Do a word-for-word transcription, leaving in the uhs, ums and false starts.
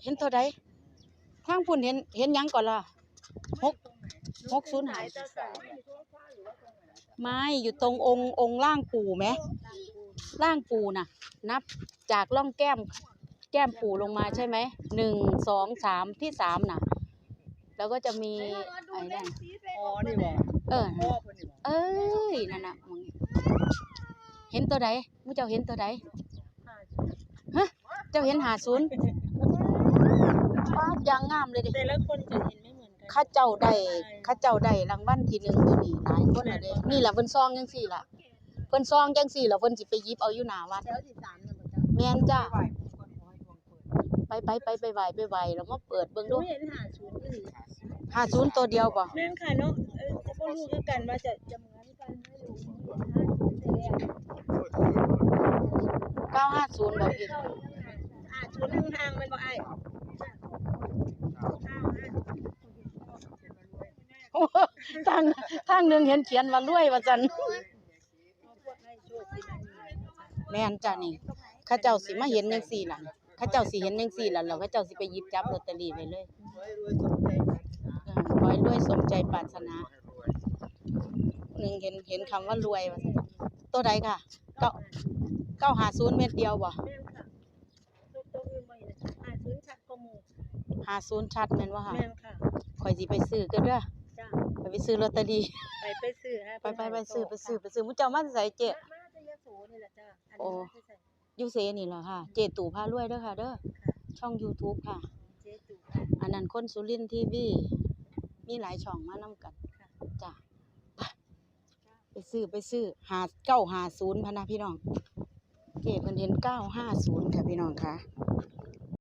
เห็นตัวใด ทางพุ่นเห็น เห็นหยังก่อนล่ะ หก หกศูนย์ หาย ไม่ อยู่ตรงองค์ องค์ร่างปู่ไหม ร่างปู่น่ะ นับจากร่องแก้ม แก้มปู่ลงมาใช่ไหม หนึ่ง สอง สาม ที่สามน่ะ แล้วก็จะมีไอ้นั่น อ๋อ นี่บ่ เออ พ่อเพิ่นนี่บ่ เอ้ย นั่นน่ะ มึง เห็นตัวใด มึงเจ้าเห็นตัวใด ฮะ เจ้าเห็น ห้าศูนย์ ป๊าด อย่างงามเลยเด้ แต่ละคนจะเห็นไม่เหมือนกัน เขาเจ้าได้ เขาเจ้าได้รางวัลที่หนึ่งตัวนี้หลายคนแล้วเด้ นี่ล่ะเพิ่นซองจังซี่ล่ะ เพิ่นซองจังซี่ล่ะ เพิ่นสิไปหยิบเอาอยู่หน้าวัด แถวที่สามนั่นบ่จ้ะ แม่นจ้า ไหว้ก่อนขอให้ดวงเปิด ไปไปไปไปไหว้ไปไหว้แล้วมาเปิดเบิ่ง หนู ดู เห็นห้าศูนย์นี่ ห้าศูนย์ ตัวเดียวบ่ แม่นค่ะเนาะ เออก็บ่รู้คือกันว่าจะจะเหมือนกันไหมหรือ เก้าห้าศูนย์ บ่พี่ ห้าศูนย์ห่างๆแม่นบ่อ้าย ทาง ทางหนึ่งเห็นเขียนว่ารวยว่าซั่น แม่นจ้ะนี่ เขาเจ้าสิมาเห็นจังซี่ล่ะ เขาเจ้าสิเห็นจังซี่ล่ะ แล้วเขาเจ้าสิไปหยิบจับลอตเตอรี่ไว้เลย ขอให้รวยสมใจปรารถนา เออ ขอให้รวยสมใจปรารถนา หนึ่งเห็น เห็นคำว่ารวยว่าซั่น ตัวใดค่ะ เก้า เก้าห้าศูนย์ เม็ดเดียวบ่ แม่นค่ะ ตัวตัวอื่นบ่เห็นห้าศูนย์ชัดกว่าหมู่ ห้าศูนย์ ชัดแม่นบ่ค่ะ แม่นค่ะ ข่อยสิไปซื้อก็เด้อ จ้า ข่อยไปซื้อลอตเตอรี่ ไปไปซื้อฮะ ไปไปไปซื้อไปซื้อไปซื้อ หมู่เจ้ามาแต่ไสเจ๊ มาแต่ยะโสนี่แหละจ้า อัน โอ้ นี้มาแต่ไส อยู่เซนี่แหละค่ะ เจ๊ตู่พารวยเด้อค่ะเด้อ ค่ะ ช่อง YouTube ค่ะ เจ๊ตู่ อันนั้นคนสุรินทร์ทีวี มีหลายช่องมานำกัน ค่ะ จ้ะ ไปซื้อไปซื้อ ห้า เก้าห้าศูนย์ พะนะพี่น้อง เจ๊เพิ่นเห็น เก้าห้าศูนย์ ค่ะพี่น้องค่ะ